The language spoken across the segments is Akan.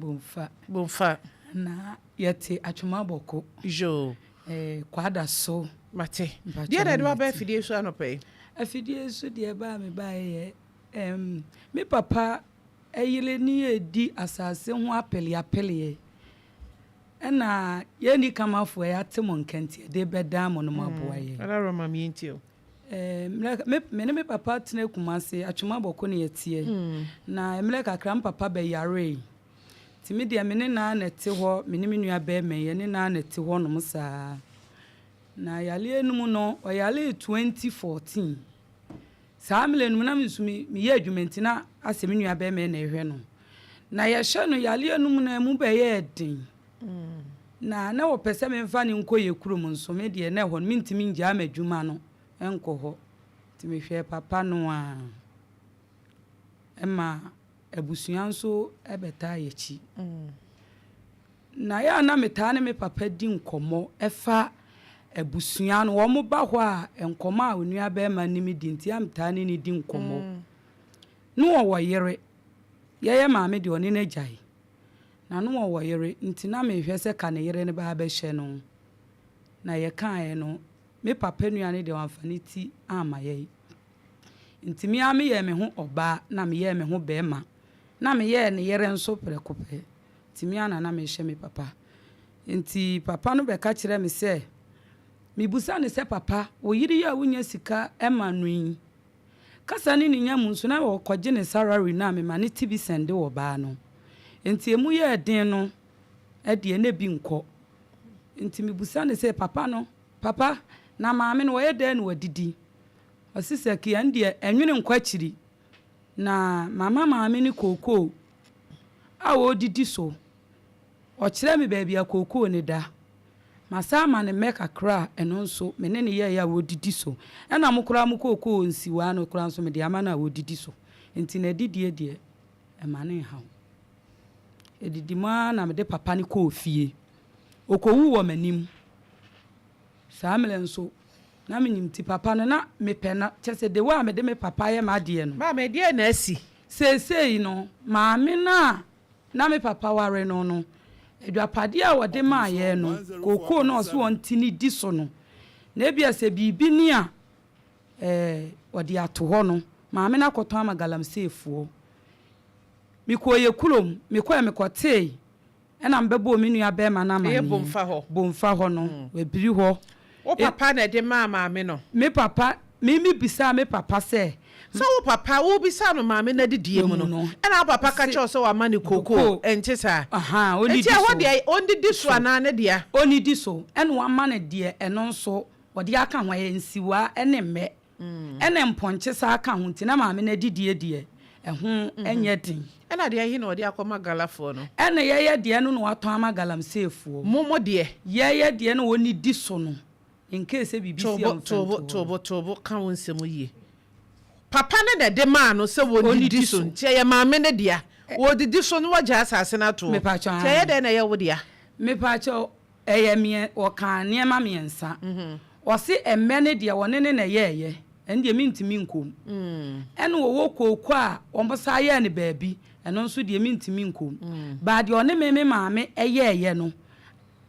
Bomfa. Bomfa. Na yɛte Atwomabɔko. Yoo. Eh, Kwada so. Mate. Deɛ na ɛde waba afidie so anɔpa yi? Afidie so deɛ ɛbaa me baeɛ yɛ, ɛm, me papa yere ne yɛredi asase ho apeleapeleɛ. Ɛna yɛnni kamafoɔ yɛate mo nka nti yɛde bɛdan mo no mo aboa yɛn. Ada Roma mi nti o. Eh, mmerɛ, me, me ne me papa tena Kumase, Atwomabɔko ne yɛteɛ. Na mmerɛ kakra me papa bɛyaree. Nti me deɛ me ne no ara na ɛte hɔ, me ne me nua barima yi, yɛne no ara na ɛte hɔnom saa. Na yareɛ no mu no, ɔyaree 2014. Saa mmerɛ no mu na me nso me meyɛ adwuma nti na asɛ me nua barima yi na ɛhwɛ no. Na yɛhwɛ no yareɛ no mu no ɛmu bɛyɛɛ den. Na na wɔpɛ sɛ memfa no nkɔ yɛ kurom nso me deɛ na ɛhɔ no mentumi ngyaa m'adwuma no nkɔ hɔ. Nti mehwɛɛ papa no ara ma abusua nso bɛtaa yɛn akyi. Na yɛ a na metaa ne me papa di nkɔmmɔ ɛfa abusua no, wɔn ba hɔ a nkɔmmɔ a onua barima ne me di nti a metaa ne no di nkɔmmɔ. Ne ɔwɔ yere, yɛyɛ maame deɛ ɔne no agyae. Na ne ɔwɔ yere nti na mehwɛ sɛ ka ne yere no ba abɛhyɛ no. Na yɛkaeɛ no, me papa nua no deɛ wamfa ne ti amma yɛn. Nti me ara meyɛɛ me ho ɔbaa na meyɛɛ me ho barima na meyɛɛ ne yere nso prɛko pɛ. Nti me ara na na mehyɛ me papa. Nti papa no bɛka kyerɛɛ me sɛ, mebisa no sɛ, Papa, wo yere yi a wonnya sika ma no yi, kasa ne ne nya mu nso na ɔkɔgye ne salary no a mema no te bi sɛnde ɔbaa no. Nti emu yɛɛ den no deɛ na ebi nkɔ. Nti mebisa no sɛ, Papa no, papa, na maame no ɔyɛ dɛn na wadidi? Ɔse sɛ kea ɛndeɛ ɛnwene nkɔ akyiri na mama maame no kookoo a ɔredidi so. Ɔkyerɛ me baabi a kookoo no da. Masan ama no mmɛ kakra a ɛno nso me ne no yɛeɛ a ɔredidi so. Ɛna mo koraa mo kookoo nsiwaa no koraa nso mede ama no a ɔredidi so. Nti n'adidie deɛ ɛma no nhaw. Ɛdidi mu ara na mede papa no kɔɔ fie. Ɔkɔwuu wɔ m'anim. Saa mmerɛ nso, na menim nti papa no, na mepɛ no, kyerɛ sɛ the way a mede me papa yɛ m'adeɛ no. Maame, ɛdeɛn na asi? Seesei no, maame no a na me papa ware no no, adwapadeɛ a ɔde maa yɛn no, kookoo no a ɔse ɔnte ne di so no, na ebia sɛ biribi ni a, ɛɛ, ɔde ato hɔ no, maame no akɔtɔn ama galamseyfoɔ. Mekɔɔ yɛn kurom, mekɔɛ mekɔtee Ɛna mebɛbɔɔ me nua bɛɛma no Ɛyɛ amaneɛ. Bomfa hɔ. Bomfa hɔ no, Wabiri hɔ. Wo papa na ɛde maa maame no? Me papa, me me bisaa me papa sɛ. Sɛ wo papa, wo bisaa no maame no adidie mu no, ɛna wo papa ka kyerɛ wo sɛ wama no kookoo, ɛnte saa? Ahaa, ɔnnidi Nti so. ɛhɔ deɛ, ɔnnidi so anaa ne dea? Ɔnnidi so, ɛna wama no deɛ ɛno nso ɔde aka ho, ɛyɛ nsiwaa ne mmɛ. Ɛna mpɔnkye saa ka ho nti na maame no adidie deɛ ɛho nyɛ den. Ɛna deɛ ɛhe na ɔde akɔma Galafoɔ no? Ɛna yɛyɛ deɛ no na watɔn ama Galamseefoɔ. Mo mo deɛ? Yɛyɛ deɛ na ɔnidi so no in case sɛ biribi si a Toobo ɔmfa nto toobo hɔ no. toobo toobo ka wo nsɛm yie. Papa no na ɛde maa no sɛ wɔndidi Ɔnidi so so. nti ɛyɛ maame no dea. Wɔdidi so no wagya asase no ato hɔ. Mepakyɛw Nti ɛyɛ aane. dɛn na ɛyɛ wo dea? Mepakyɛw Ɛyɛ mmiɛ ɔkaa nneɛma mmiɛnsa. Ɔse ɛmmɛ no deɛ ɔne no na ɛyɛɛyɛ, ɛno deɛ mentumi nkɔ mu. Ɛna ɔwɔ kooko a wɔn san yɛɛ no baabi, ɛno nso deɛ mentumi nkɔ mu. But deɛ ɔne me me maame yɛɛyɛ no,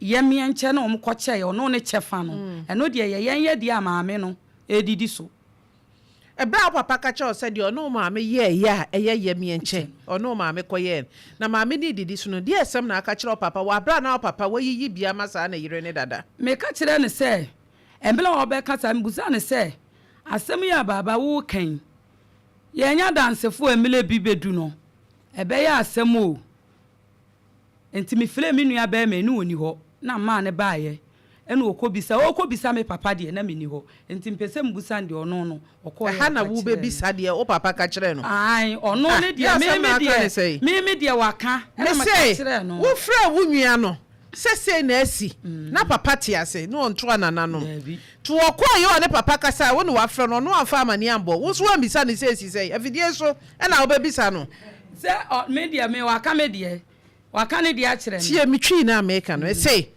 yɛ mmiɛnkyɛ na wɔn kɔkyɛeɛ, ɔno ne kyɛfa no, ɛno deɛ ɛyɛ yɛn yɛ deɛ a maame no redidi so. Ɛberɛ a wo papa ka kyerɛɛ wo sɛ deɛ ɔne wo maame yɛeɛ a ɛyɛ yamyɛ nkyɛ ɔne wo maame kɔyɛɛ no, na maame no redidi so no, deɛ asɛm na aka kyerɛ wo papa wɔ aberɛ a na wo papa wayiyi bi ama saa ne yere no dada? Meka kyerɛɛ no sɛ, ɛberɛ a ɔrebɛka saa, mebisaa no sɛ, Asɛm yi a Baaba woreka yi, yɛnyɛ adansefoɔ a mmerɛ bi bɛdu no, ɛbɛyɛ asɛm o. Enti mefrɛɛ me nua barima yi, na ɔnni hɔ, na maa no baeɛ, ɛna ɔkɔbisa, ɔrekɔbisa me papa deɛ, na menni hɔ, enti mepɛ sɛ mebusa no deɛ ɔno no, ɔkɔeɛ a Ɛha na ɔka kyerɛɛ no. wobɛbisa deɛ wo papa ka kyerɛɛ no? Aane, ɔno Ah, ne deɛ deɛ, me asɛm me na aka ne deɛ, sɛn? me me deɛ waka, ɛna meka Mese, kyerɛɛ no. wofrɛɛ wo nua no sɛ sei na asi, na papa te ase, na ɔnto anananom. Daabi. Nti wɔkɔeɛ ɔne papa kasaeɛ, wo na wafrɛ no, ɔno amfa amaneɛ ammɔ wo, wo nso woammisa no sɛ asi sɛn? Afidie so na wobɛbisa no? Sɛ ɔ, me deɛ, me waka me deɛ, Waka ne deɛ akyerɛ me. Tie me twi no a meka no. Ese,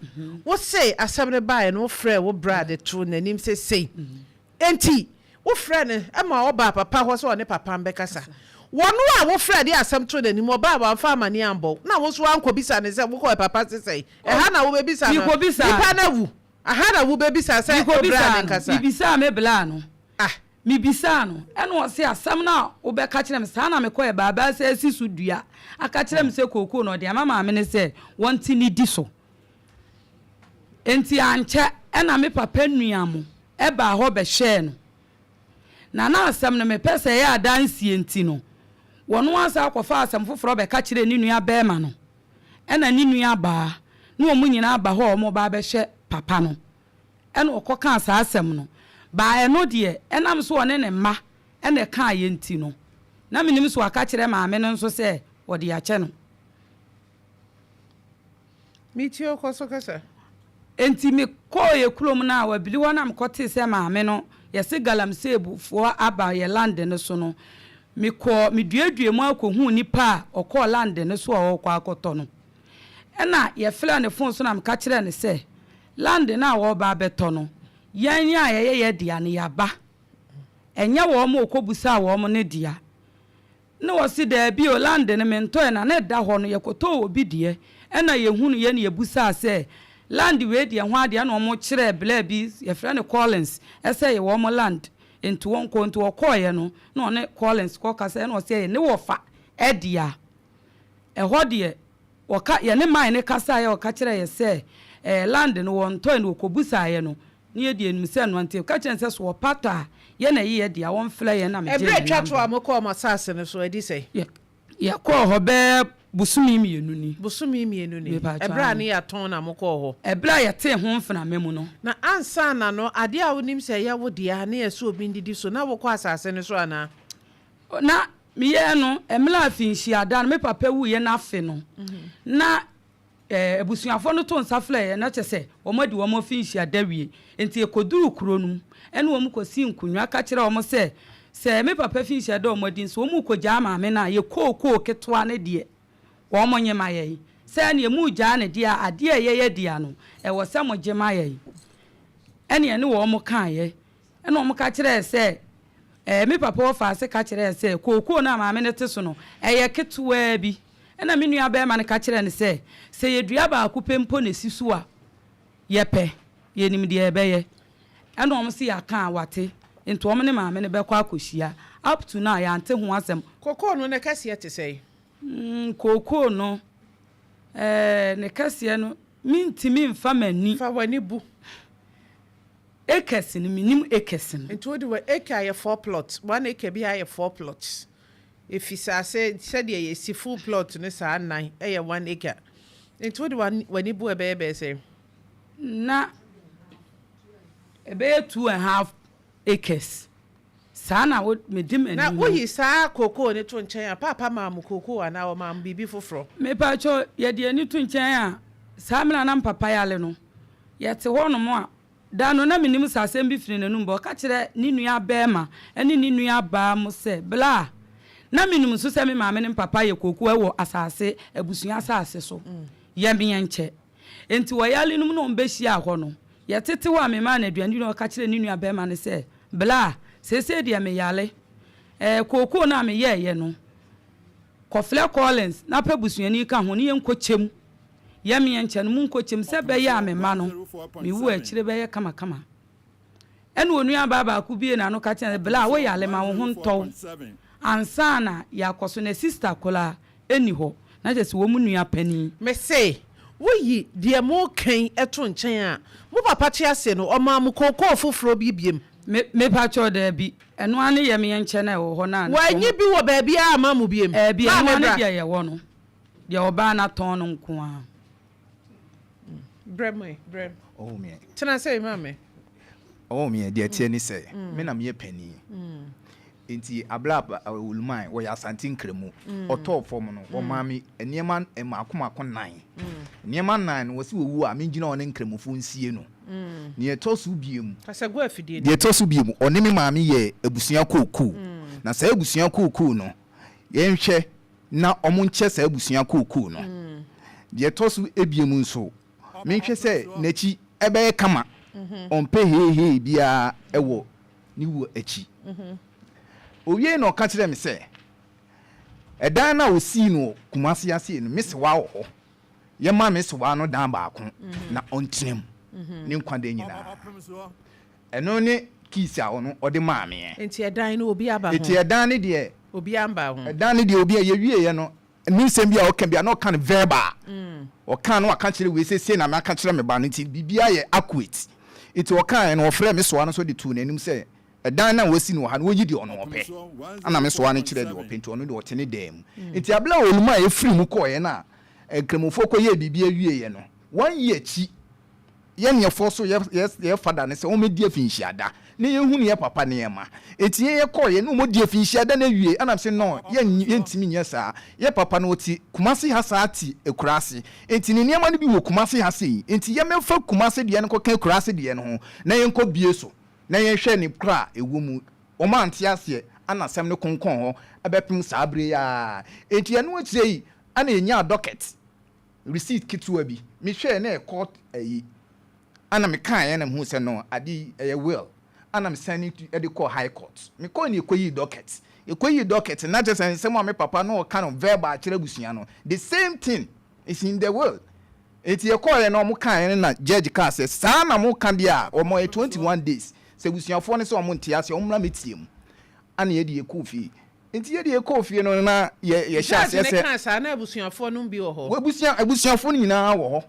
wo se asɛm no baeɛ no wo frɛɛ wo bra de too n'anim sɛ sei. Enti wo frɛɛ no ma ɔbaa papa hɔ sɛ ɔne papa mbɛkasa. Wɔno a wofrɛɛ de asɛm too n'anim, ɔbaa a wamfa amanneɛ ammɔ wo, na wo nso woankɔbisa no sɛ wokɔɛ papa se sɛn? Ɛha na wobɛbisa no? Mekɔbisaa Nipa no. no awu. Aha na wobɛbisa sɛ wo braa Mekɔbisaa no no. nkasa? Mebisaa me braa no. Ah. Mebisaa no, ɛna ɔse asɛm no a wobɛka kyerɛ me, saa na mekɔɛ baabaa sɛ asi so dua aka kyerɛ me sɛ kookoo no ɔde ama maame no sɛ wɔnte ne di so. Enti ankyɛ na me papa nua mo baa hɔ bɛhwɛɛ no. Na na asɛm no mepɛ sɛ ɛyɛ adanseɛ nti no, wɔno ara san kɔfaa asɛm foforɔ bɛka kyerɛɛ ne nua barima no ɛna ne nua baa ne wɔn nyinaa ba hɔ a wɔreba abɛhwɛ papa no. Ɛna ɔkɔkaa saa asɛm no. Baa ɛno deɛ ɛnam sɛ ɔne ne mma na ɛkaeɛ nti no, na menim sɛ waka kyerɛ maame no nso sɛ ɔde akyɛ no. Metie wo, kɔ so kasa. Enti mekɔɔ yɛ kurom no a wabili hɔ na mekɔtee sɛ maame no yɛse galamsey foɔ aba yɛ land no so no, mekɔɔ meduaduaa mu ara kɔhuu nipa a ɔkɔɔ land no so a ɔrekɔ akɔtɔ no. Ɛna yɛfrɛɛ no fon so na meka kyerɛɛ no sɛ land no a wɔreba abɛtɔ no yɛn a ɛyɛ yɛ dea no yɛaba, ɛnyɛ wɔn a ɔkɔbusaa wɔn no dea. Ne ɔse daabi o land no mentɔɛ na na ɛda hɔ no yɛkɔtɔɔ obi deɛ ɛna yɛhunuiɛ na yɛbusaa sɛ land wei deɛ hwan deɛ ɛna ɔmo kyerɛɛ blɛ bi yɛfrɛ no Collins ɛsɛ ɛyɛ wɔn land nti wɔnkɔ nti ɔkɔɔeɛ no na ɔne Collins kɔ kasa ɛna ɔse ɛyɛ ne wɔfa ɛdea ɛhɔ deɛ wɔka yɛne man no kasaeɛ ɔka kyerɛɛ yɛ sɛ ɛɛ land no wɔntɔɛ na ɔkɔbusaeɛ no Ne yɛ deɛ yɛnim sɛ ɛnoa nti yɛka kyerɛ no sɛ so ɔpa tɔ a yɛ na ɛyɛ yɛ dea wɔmfrɛ yɛn na megyee Ɛberɛ ne a ɛtwa toɔ a number. mokɔɔ mo asase no so adi sɛn? Yɛ yɛkɔɔ hɔ bɛyɛ bosome mmienu ni. Bosome mmienu ni. Mepakyɛw Ɛberɛ a aane. ne yɛatɔn na mokɔɔ hɔ? Ɛberɛ a yɛtee ho mframa mu no. Na ansa na no, adeɛ a wonim sɛ ɛyɛ wo dea ne ɛsɛ obi ndidi so, na wokɔ asase no so anaa? Na meyɛɛ no, mmerɛ a finhyia da no me papa wuiɛ no afe no, na Abusuafoɔ no too nsa frɛɛ yɛn, na kyerɛ sɛ, wɔadi wɔn afinhyia da awie. Enti yɛkɔduruu kuro no mu, ɛne wɔn kɔsii nkonnwa ka kyerɛɛ wɔn sɛ, sɛ me papa afinhyia da a wɔadi nso, wɔrekɔgyaa maame no a, yɛ kookoo ketewa no deɛ, wɔnnye mma yɛn. Sɛ ɛnneɛ moregyaa no deɛ a, adeɛ a ɛyɛ yɛn dea no, ɛwɔ sɛ mogye ma yɛn. Ɛnna yɛne wɔn kaeɛ. Ɛnna wɔka kyerɛɛ sɛ, ɛɛ, me papa wɔfaase ka kyerɛɛ sɛ, kookoo no a maame no te so no, ɛyɛ ketewaa bi. Ɛnna me nuabarima no ka kyerɛɛ no sɛ, Sɛ yɛ dua baako pɛ mpo na ɛsi so a, yɛpɛ. Yɛnim deɛ yɛbɛyɛ. Ɛnna wɔn se yɛaka a, wɔate. Enti wɔn ne maame no bɛkɔ akɔhyia. Up to now, yɛante ho asɛm. Kookoo no ne kɛseɛ te sɛn? Mm, kookoo no, ɛɛ, ne kɛseɛ no, mentumi mfa m'ani. Fa w'ani bu. Acres no, mennim acres no. Nti wode wɔ acre yɛ four plots, one acre biara yɛ four plots. Efi saa sɛ sɛdeɛ yɛsi full plot no saa nnan yɛ one acre. Nti wode w'ani bu a ɛbɛyɛ bɛyɛ sɛn? Na ɛbɛyɛ 2½ acres. Saa na wo mede m'ani Na hu. woyi saa kookoo no to nkyɛn a, paapa maa mo kookoo anaa ɔmaa mo biribi foforɔ? Mepakyɛw, yɛde ani to nkyɛn a, saa mmerɛ a na me papa yare no, yɛte hɔnom a, Da no, na minnim sɛ asɛm bi firi n'anom ba. Ɔka kyerɛɛ ne nuabarima ne ne nuabaa mo sɛ, Bla! Na minim nso sɛ me maame ne me papa yɛ kookoo wɔ asase, abusua asase so. Yɛmeɛ nkyɛ. Enti wɔ yare no mu na wɔbehyiaa hɔ no, yɛtete hɔ a memaa no aduane di na ɔka kyerɛɛ ne nuabarima no sɛ, Bla! Seesei deɛ meyare. Ɛɛ, kookoo no a meyɛeɛ no, kɔfrɛ Collins na pɛ busuani ka ho ne yɛnkɔkyɛ mu. Yɛmeɛ nkyɛ no monkɔkyɛm sɛ ɛbɛyɛ a me mma no, me wuo akyire bɛyɛ kamakama. Ɛna onuabaa baako buee n'ano ka kyerɛɛ no sɛ, Bla, wo yare, ma wo ho ntɔ wo ansa na yɛakɔ so. Na sista koraa nni hɔ, na kyerɛ sɛ wɔn nua panin. Mese, woyi deɛ moreka yi to nkyɛn a, mo papa te ase no, ɔmaa mo kookoo foforɔ bi biom? Me, mepakyɛw, daabi. Ɛno ara ne yɛmeɛ nkyɛ no a ɛwɔ hɔ no a na wɔn. Wanyi bi wɔ baabiara amma mo biom? Daabi, ɛno Maame ara ne bra. deɛ yɛwɔ no. Deɛ ɔbaa no atɔn no nko ara. Brɛ me, brɛ. Ɔwɔ me. Tena sɛ ma me. Ɔwɔ me deɛ ɛteɛ ne sɛ, me na meyɛ panin. Nti abla Oluman wɔyɛ Asante Nkramu. Ɔtɔɔ fam no, wɔmaa me nneɛma mmaako mmaako nnan. Nneɛma nnan no, wɔsi owu a mengyina hɔ ne Nkramofoɔ nsie no. Nea ɛtɔ so biom. Kasa gu afidie no. Deɛ ɛtɔ so biom, ɔne me maame yɛɛ abusua kookoo. Na saa abusua kookoo no, yɛnhwɛ na wɔnkyɛ saa abusua kookoo no. Deɛ ɛtɔ so ebiem nso, menhwɛ sɛ n'akyi bɛyɛ kama, ɔmpɛ heihei biara wɔ ne wuo akyi. Owiei na ɔka kyerɛɛ me sɛ, Ɛdan no a ɔsii no wɔ Kumasi ha sei no, me sewaa wɔ hɔ. Yɛma me sewaa no dan baako na ɔntena mu ne nkwa da nyinaa. Ɛno ne keys a ɔno ɔde maa meɛ. Nti ɛdan no obi aba ho? Nti ɛdan no deɛ. Obi amba ho? Ɛdan no deɛ obi a yɛwieɛ no, ne nsɛm bi a ɔka bi a na ɔka no verbal. Ɔka na waka kyerɛ wei sɛ sei na maka kyerɛ me ba no nti biribiara yɛ accurate. Nti ɔkaeɛ no ɔfrɛɛ me soa no nso de too n'anim sɛ ɛdan no a wasi no wɔ ha no wɔnyi deɛ ɔno ɔpɛ. Ɛna me soa no kyerɛɛ deɛ ɔpɛ nti ɔno deɛ ɔte ne dan mu. Nti aberɛ a Olumae firi mu kɔeɛ no a Nkramofoɔ kɔyɛɛ biribi awieeɛ no, one year akyi Yɛn yɛfɔ so yɛ yɛ yɛ fada ne sɛ wɔmmɛdi afinhyia da na yɛnhunu yɛ papa nneɛma. Enti yɛn yɛkɔeɛ na wɔdi afinhyia da no awie ɛna mese no yɛn yɛntumi nyɛ saa. Yɛ papa no ɔte Kumasi ha saa te akuraase enti ne nneɛma no bi wɔ Kumasi ha sei enti yɛmmɛfa Kumasi deɛ no nkɔka akuraase deɛ no ho na yɛnkɔ bue so na yɛnhwɛ ne kora a ɛwɔ mu. Wɔn ante aseɛ ɛna asɛm no konkɔn hɔ bɛpem saa berɛ yi ara. Enti ɛno akyire yi ɛna yɛnyaa docket. Receipt ketewa bi, me hwɛɛ na ɛyɛ court ayi, ɛna me kaeɛ na me huu sɛ no ade yi ɛyɛ will, ɛna me sane de kɔɔ high court. Me kɔɔ na yɛkɔ yii docket, yɛkɔ yii docket no na kyerɛ sɛ nsɛm a me papa na ɔka no verbal kyerɛ abusua no, the same thing is in the will. Nti yɛkɔɔeɛ na wɔn kaeɛ no na judge kaa sɛ saa na mo ka deɛ a, wɔn yɛ 21 days, sɛ abusuafoɔ no sɛ wɔn nte aseɛ wɔn mmra mɛtie mu, ɛna yɛde yɛkɔɔ fie. Nti yɛde yɛkɔɔ fie no na yɛ yɛhyɛ Judge aseɛ no sɛ. kaa saa na abusuafoɔ nom bi wɔ hɔ. W'abusua abusuafoɔ no nyinaa wɔ hɔ.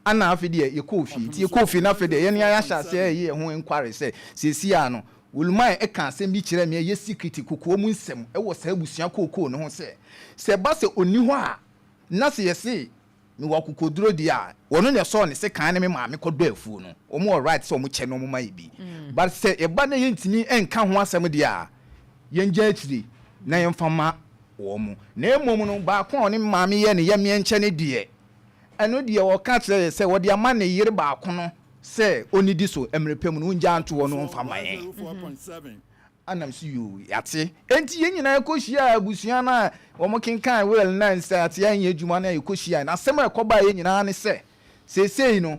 Ana afei deɛ yɛkɔɔ fie. Nti yɛkɔɔ fie no afei deɛ yɛn ara yɛahyɛ aseɛ reyɛ yɛn ho enquiry sɛ seesei ara no Olumai ka asɛm bi kyerɛɛ me a ɛyɛ secret kokoa mu nsɛm wɔ saa abusua kookoo no ho sɛ sɛ ɛba sɛ ɔnni hɔ a na sɛ yɛse Mewɔ akokoduro deɛ a, ɔno na ɛsɔɔ ne sekan ne me maame kɔdɔ afuo no. Wɔn wɔ right sɛ wɔn kyɛ na wɔn ma yɛ bi. But sɛ ɛba na yɛntumi nka ho asɛm deɛ a, yɛngya akyire na yɛmfa mma wɔn. Na mmom no, baako a ɔne me maame yɛɛ ne yɛmeɛ nkyɛ no deɛ, ɛno deɛ ɔka kyerɛɛ yɛ sɛ ɔde ama ne yere baako no sɛ ɔnnidi so mmerɛ pa mu no, ɔngyaa nto hɔ na ɔmfa mma yɛn. Ɛna mese yoo, yɛate. Enti yɛn nyinaa kɔhyiaa abusua no a wɔkenkan will no a nsateaa nyɛ adwuma no a yɛkɔhyiae no, asɛm a ɛkɔbaeɛ nyinaa ne sɛ, seesei no,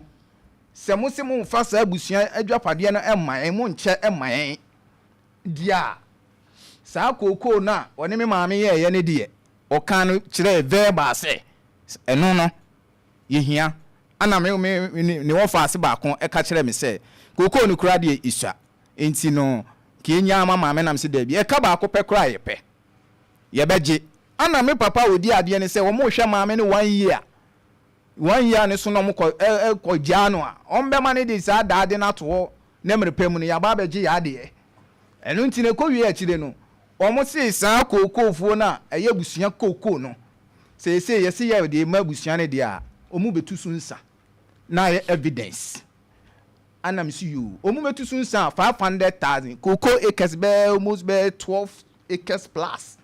sɛ mose momfa saa abusua adwapadeɛ no mma yɛn, monkyɛ mma yɛn deɛ a, saa kookoo no a ɔne me maame yɛeɛ no deɛ, ɔkaa no kyerɛɛ verbal sɛ ɛno no, yɛhia. Ɛna me, me, ne wɔfaase baako ka kyerɛɛ me sɛ, kookoo no koraa deɛ ɛsua. Enti no, nka yɛnyaa ma maame nam se daabi, ɛka baako pɛ koraa a yɛpɛ, yɛbɛgye. Ana me papa a ɔdi adeɛ ne sɛ wɔrehwɛ maame no one year, one year no so na wɔkɔ ɛ kɔ gyaa no a, wɔbɛma no de saa daade no ato hɔ na mmerɛ pa mu no yɛaba abɛgye yɛn adeɛ. Ɛno nti no ɛkɔwie akyire no, wɔsee saa kookoofoɔ no a ɛyɛ abusua kookoo no, seesei yɛse yɛde rema abusua no deɛ a, wɔbɛtu so nsa na ayɛ evidence. Ana me se yoo, ɔmo bɛtu so nsa a 500,000, cocoa acres bɛyɛ almost bɛyɛ 12 acres plus,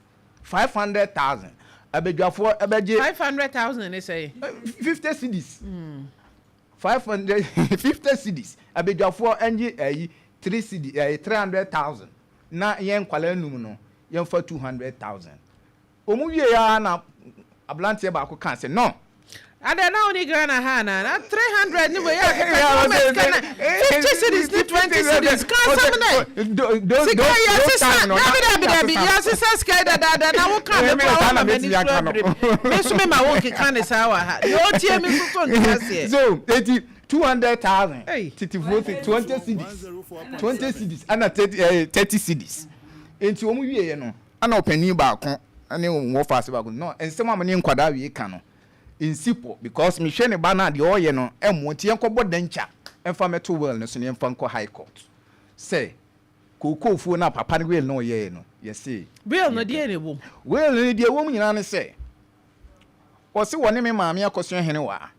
500,000, abadwafoɔ ɛbɛgye. 500,000 ne sɛn? 50 cedis, 500, 50 cedis, abadwafoɔ ɛngye ɛyi 3 cedi, ɛyi 300,000, na yɛn nkwadaa num no yɛnfa 200,000. Wɔn wieɛ ara na abranteɛ baako kaa sɛ, No! Adɛn, na wonni Ghana ha anaa? Na 300 ne wei a keka nti woma sika na 50 cedis ne 20 cedis ka asɛm nɛ. Sika yi yɛsesa, dabi dabi dabi, yɛasesa sika yi dadaada na woka me koraa woama m'ani so abiri me. Me nso mema wo nkeka ne saa wɔ ha. Deɛ ɔtie me nso so nte aseɛ. So, eti 200,000 tetefoɔ se 20 cedis, 20 cedis ɛna 30 cedis. Enti wɔn wieɛ no, Ɛna ɔpanin baako ne wɔn wɔfaase baako no nsɛm a mo ne nkwadaa wei ka no nsi pɔ because mehwɛ ne ba no a deɛ ɔyɛ no ɛmmoa nti yɛnkɔbɔ dɛnkya mfa mɛto will no so na yɛmfa nkɔ high court sɛ kookoofuo no a papa no will no ɔyɛɛ no yɛse Will no deɛ na ɛwom? Will no deɛ ɛwom nyinaa ne sɛ ɔse wɔne me maame akɔsua henewaa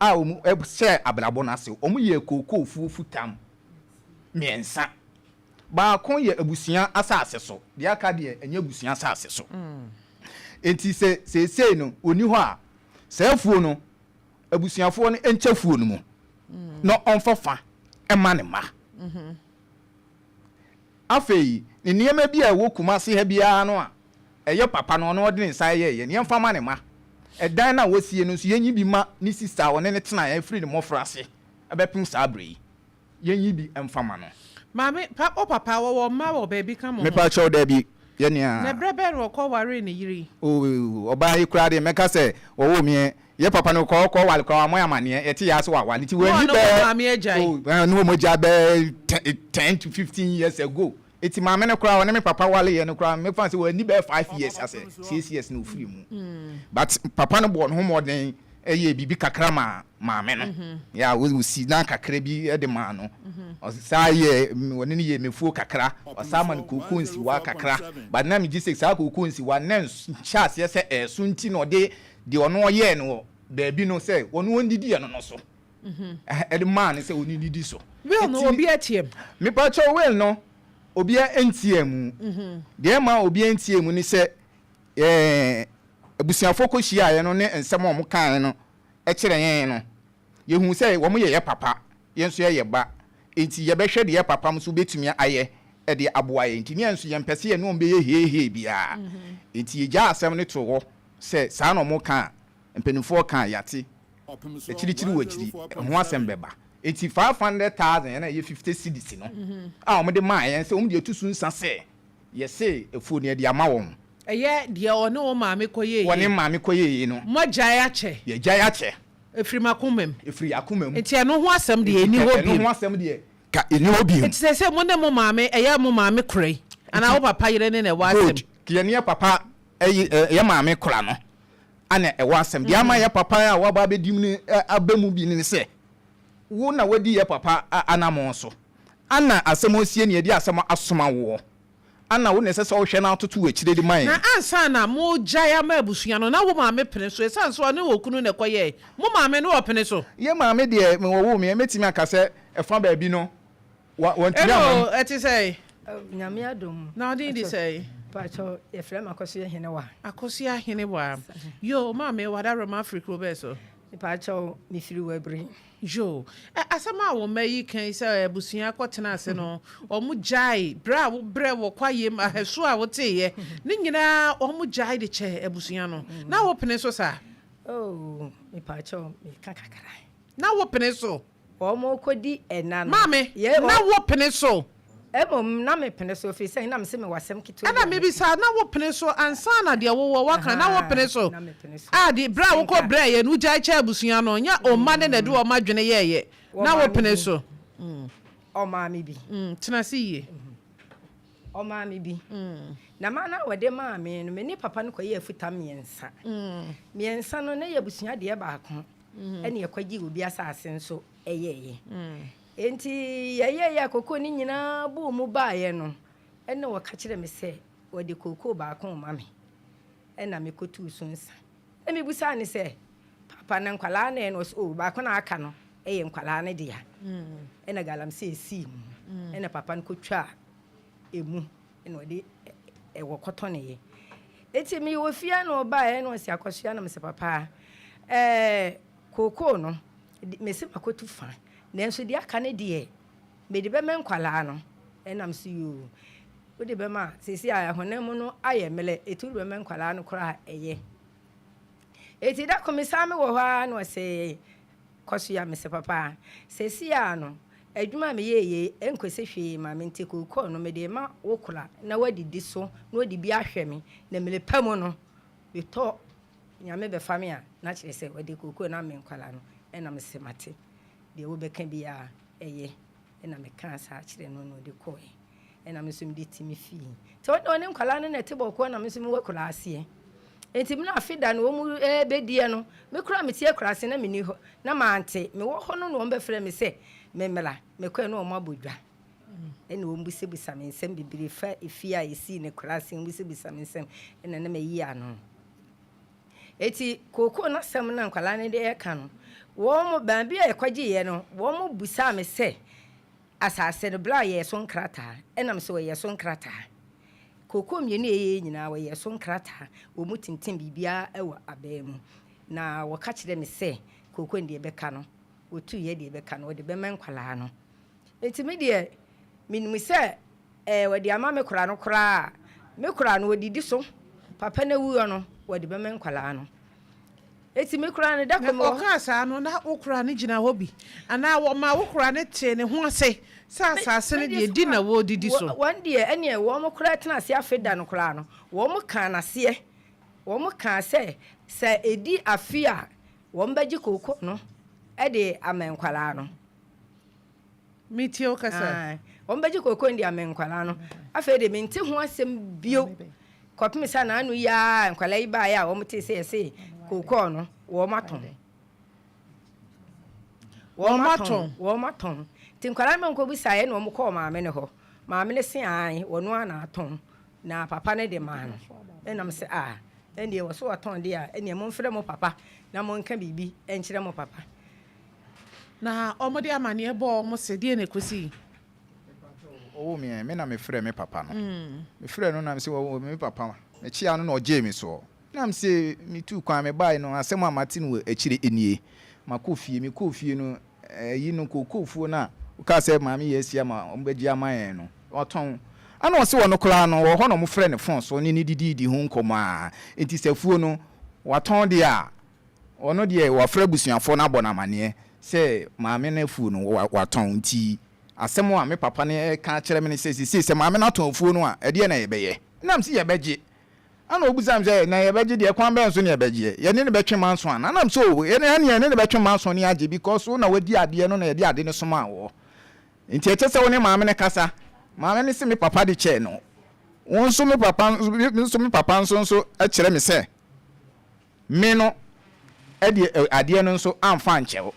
a wɔn hyɛɛ abrabɔ no ase wɔn yɛɛ kookoofuo futam mmiɛnsa. Baako yɛ abusua asase so, deɛ aka deɛ ɛnyɛ abusua asase so. Enti sɛ seesei no ɔnni hɔ a, saa afuo no, abusuafoɔ no nkyɛ afuo no mu na ɔmfa fa mma ne mma. Afei ne nneɛma bi a ɛwɔ Kumasi ha biara no a ɛyɛ papa no, ɔno ɔde ne nsa yɛeɛ no, yɛmfa mma ne mma. Ɛdan no a wɔsie no nso, yɛnyi bi mma ne sista a ɔne no tenaeɛ firi ne mmɔfraase bɛpem saa berɛ yi. Yɛnyi bi mfa ma no. Maame, pa, wo papa, wɔwɔ mma wɔ baabi ka mo ho? Mepakyɛw, dabi. Yɛ nea. Na berɛ bɛn na ɔkɔ waree ne yere yi? Oh, ɔbaa yi koraa deɛ mɛka sɛ wɔwoo meɛ. Yɛ papa no kɔ kɔ ware koraa wammɔ yɛ amaneɛ. Yɛte yɛ ase waware nti Na wanni ɔne wɔn bɛɛ maame agyae. oh, ɛɛ, ne wɔn agyae bɛɛ 10 to 15 years ago. Eti maame no koraa ɔne me papa wareɛ no koraa mɛfa sɛ wanni bɛɛ 5 years asɛ 6 years na ofiri mu. But papa no bɔɔ ne ho mmɔden ɛyɛ biribi kakra ma maame no. Yɛ a wosi dan kakra bi de maa no. Ɔsaa yɛ ɔne no yɛ mefuo kakra. Ɔsaa ma no kooko nsiwa kakra. But na megye sɛ saa kooko nsiwa na nhyɛ aseɛ sɛ ɛso nti na ɔde deɛ ɔno ɔyɛɛ no wɔ baabi no sɛ ɔno ɔndidi ɛno no so. Ɛde maa no sɛ ɔndidi so. Will no obi atie mu? Mepakyɛw, will no obiara ntie mu. Deɛ ɛma obiara ntie mu ni sɛ abusuafoɔ kɔhyiaeɛ no ne nsɛm a wɔn kaeɛ no kyerɛ yɛn no, yɛhu sɛ wɔn yɛ yɛ papa, yɛn nso yɛyɛ ba, nti yɛbɛhwɛ deɛ yɛ papa nso bɛtumi ayɛ de aboa yɛn. Nti ne yɛn nso yɛmpɛ sɛ yɛne wɔn bɛyɛ heehee biara, nti yɛgya asɛm no to hɔ sɛ saa na wɔn ka a, mpanimfoɔ ka a, yɛate akyirikyiri wɔ akyiri ho asɛm bɛba. Nti 500,000 ɛna ɛyɛ 50 cedis no a wɔn de maa yɛn sɛ wɔn de atu so nsa sɛ yɛse afuo no yɛde ama wɔn. Ɛyɛ deɛ ɔne wo maame kɔ yɛ. Wɔne maame kɔ yɛ no. Mogyae akyɛ. Yɛgyae akyɛ. Ɛfiri makoma mu. Ɛfiri akoma mu. Nti ɛno ho asɛm deɛ ɛni hɔ bio. Ɛno ho asɛm deɛ ka ɛni hɔ bio. Nti sɛ mo ne mo maame, ɛyɛ mo maame kora yi anaa wo papa yere ne na ɛwɔ asɛm? Good. Yɛne yɛ papa ɛyi, yɛ maame kora no ana ɛwɔ asɛm. Deɛ ama yɛ papa a waba abɛdi mu no aba mu bi ne sɛ wo na wadi yɛ papa anammɔn so, ana asɛm osie ne yɛde asɛm asoma woɔ, ana wo na ɛsɛ sɛ wohwɛ no atoto akyire de ma yɛn. Na ansa na mogyae ama abusua no, na wo maame pene so? Ɛsiane so ɔne wɔ kunu na ɛkɔyɛɛ, mo maame no ɔpene so? Yɛ maame deɛ, mewɔwoo me, mɛtumi aka sɛ ɛfa baabi no wɔntumi ama mu. Ɛno ɛte sɛ? Nyame adom. Na ɔden de sɛ? Pakyɛ, yɛfrɛ me Akɔsoa Henewa. Akɔsoa Henewa. Yo, maame, wada roma afiri kuro bɛɛ so? Pakyɛ, mefiri Wabiri. Yo, asɛm a wɔn mma yi kan sɛ abusua kɔtena ase no, wɔn gyae berɛ a wobrɛ wɔ kwayem ahɛso a woteeɛ ne nyinaa, wɔn gyae de kyɛ abusua no, na wopene so saa? Oh, mepakyɛ, meka kakra. Na wopene so? Wɔn kɔdi ɛna no. Maame, na wopene so? Mmom na mepene so, ɛfiri sɛ na mesɛ mewɔ asɛm ketewa. Ɛna mebisa, na wopene so ansa na deɛ wowɔ waka? Na wopene so? Na mepene so. A de berɛ a wokɔ brɛ yɛ no, wogyae kyɛ abusua no, nyɛ ɔma ne na de ɔma dwene yɛɛyɛ, na wopene so? Ɔmaa me bi. Tena se yie. Ɔmaa me bi na ma na wɔde maa me no, me ne papa no kɔyɛ afuta mmiɛnsa mmiɛnsa no, na yɛ abusua deɛ baako, ɛne yɛkɔgye obi asase nso ɛyɛɛyɛ. Nti yɛyɛyɛ kookoo no nyinaa buu mu baeɛ no, ɛna wɔka kyerɛ me sɛ wɔde kookoo baako ma me, ɛna mekɔtuu so nsa na mebusaa ne sɛ, "Papa, na nkwalaa no?" Ɛna ɔsɛ, "O, baako na aka no ɛyɛ nkwalaa no dea." Ɛna galamsey sii mu, ɛna papa no kɔtwaa emu, ɛna ɔde ɛwɔ kɔtɔneyɛ. Eti mewɔ fie na ɔbaeɛ na ɔsi, "Akɔsoa," na mesɛ, "Papa, kookoo no mesi makɔtu fa, nanso deɛ aka no deɛ mede bɛma nkwalaa no." Ɛnam so, "Yoo, wode bɛma seesi a ɛhonam mu no ayɛ mmerɛ, ɛti wode bɛma nkwalaa no koraa ɛyɛ." Eti da ko mesan me wɔ hɔ ara na ɔsɛ, "Kɔsoa," mesɛ, "Papa, seesi a no adwuma a meyɛ yie nkɔsi hwee ma me, nti kookoo no mede ma wo kora na wadidi so na wode bi ahwɛ me, na mmerɛ pa mu no metɔ Nyame bɛfa me a, na kyerɛ sɛ wɔde kookoo no ama nkwalaa no." Ɛna mesɛ, "Mate, deɛ wobɛka biara ɛyɛ." Ɛna mekaa saa kyerɛ no na ɔde kɔɛ, ɛna me nso mede ti me fii. Nti ɔne nkwalaa no na ɛte bɔkɔɔ, na me nso mewɔ akura aseɛ. Nti mena afe da no wɔn bɛdiɛ no, me koraa mete akura ase na menni hɔ na mante mewɔ hɔ no na wɔn bɛfrɛ me sɛ memmra. Mekɔɛ na wɔn abɔ dwa, ɛna wɔn busabusa me nsɛm bebree fa efie a ɛsii ne kura ase. Wɔn busabusa me nsɛm, ɛna na mayi ano. Eti kookoo no asɛm na nkwalaa no de ɛka no, wɔn baabi a yɛkɔgyeeɛ no, wɔn busaa me sɛ asase no bla yɛ so nkrataa. Ɛnam sɛ wɔyɛ so nkrataa, kookoo mmienu a ɛyɛ nyinaa wɔyɛ so nkrataa, wɔn mu tintim biribiara wɔ abɛn mu. Na wɔka kyerɛ me sɛ kookoo no deɛ ɛbɛka no, wɔtu yɛ deɛ ɛbɛka no, wɔde bɛma nkwalaa no. Eti me deɛ menim sɛ wɔde ama me kora no koraa, me kora no wɔdidi so. Papa no awuo no, wɔde bɛma nkwalaa no. Eti me koraa no, da Na koro mewɔ hɔ. ɔkaa saa no, na wo koraa no gyina hɔ bi? Anaa wɔmaa wo koraa no tee ne ho ase sɛ Me, asase me no deɛ deɛ, di na sɛ wɔredidi wɔ, so? wɔn deɛ, ɛneɛ wɔn koraa tena ase afe da no koraa no, wɔn kaa n'aseɛ. Wɔn kaa sɛ, sɛ ɛdi afe a, wɔn bɛgye kooko no de ama nkwadaa no. Metie wo kasa. Ae, wɔn bɛgye kooko no de ama nkwadaa no. Afei de, mente ho asɛm bio kɔpem sɛ n'ano yi ara nkwadaa yi baeɛ a wɔn tee sɛ yɛse kookoo no wɔn atɔn. Wɔn atɔn. Wɔn atɔn. Nti nkwadaa no ma nkɔbisaeɛ na wɔn kɔɔ maame no hɔ. Maame no se ae, wɔn ara na atɔn. Na papa no de maa no. Ɛna mese ah, ɛnneɛ wɔ so watɔn deɛ a, ɛnneɛ momfrɛ mo papa na monka biribi nkyerɛ mo papa. Na wɔde amaneɛ bɔɔ wɔn se, Deɛn na ɛkɔsii? Ɔwoo me ɛ, me na mefrɛɛ me papa no. Mefrɛɛ no na mese, Ɔwoo me papa. Mekyeaa no na ɔgyee me soɔ. Na mese, Metuu kwan mebaeɛ no, asɛm a mate no wɔ akyire nie. Makɔ fie, mekɔɔ fie no, ayi no, kookoofuo no a wokaa sɛ Maame Yaa asi ama wɔbɛgye ama yɛn no, watɔn. Ɛna ɔse ɔno koraa no, ɔwɔ hɔ na wɔfrɛ no fon so ne no dididi ho nkɔmmɔ ara. Enti sɛ afuo no, watɔn deɛ a, Ɔno deɛ wafrɛ abusuafoɔ no abɔ no amaneɛ sɛ maame no afuo no watɔn nti asɛm a me papa no reka akyerɛ me ne sɛ seesei sɛ maame no atɔn afuo no a ɛdeɛn na yɛbɛyɛ? Ɛna mese yɛbɛgye. Ɛna ɔbisaa me sɛ na yɛbɛgye deɛ kwan bɛn so na yɛbɛgyeɛ? Yɛne no bɛtwe manso anaa? Ɛna mese oh ɛneɛ yɛne no bɛtwe manso ne agye because wo na wadi adeɛ no na yɛde ade no somaa woɔ nti ɛkyɛ sɛ wo ne maame no kasa. Maame no se me papa de kyɛɛ no. Wo nso me papa nso me papa nso nso kyerɛ me sɛ Me no deɛ adeɛ no nso amfa ankyɛ wo.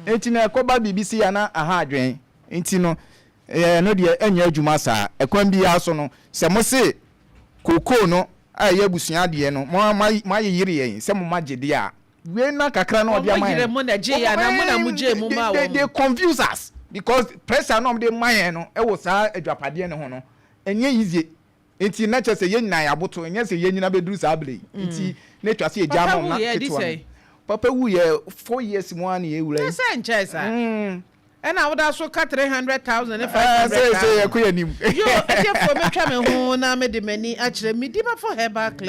Nti na ɛkɔba biribi sei a na aha adwene. Nti no ɛno deɛ ɛnyɛ adwuma saa. Ɛkwan biara so no, sɛ mo se kookoo no a ɛyɛ abusua adeɛ no, mo moayeyere yɛn sɛ mo magye deɛ a, wei na kakra na ɔde ama Wɔn yere yɛn. mo na ɛgyeeɛ anaa mo na mogyee mo maa They, wɔn? they confuse us because pressure na wɔde ma yɛn no wɔ saa adwapadeɛ no ho no, ɛnyɛ easy. Nti na kyerɛ sɛ yɛn nyinaa yɛaboto, ɛnyɛ sɛ yɛn nyinaa bɛduru saa berɛ yi. Nti na ɛtwa sɛ yɛgya Papa ma wɔn na wuiɛ ɛdi ketewa no. sɛn? Papa wuiɛ 4 years mu ara na yɛwura Kyerɛ yi. sɛ nkyɛe saa. Ɛna woda so ka 300,000 ne Ɛɛ, five hundred sɛ sɛ thousand. yɛkɔ yɛn anim. Yo, atiefoɔ mɛtwa me ho na mede m'ani akyerɛ Medimafo Herbal Clinic.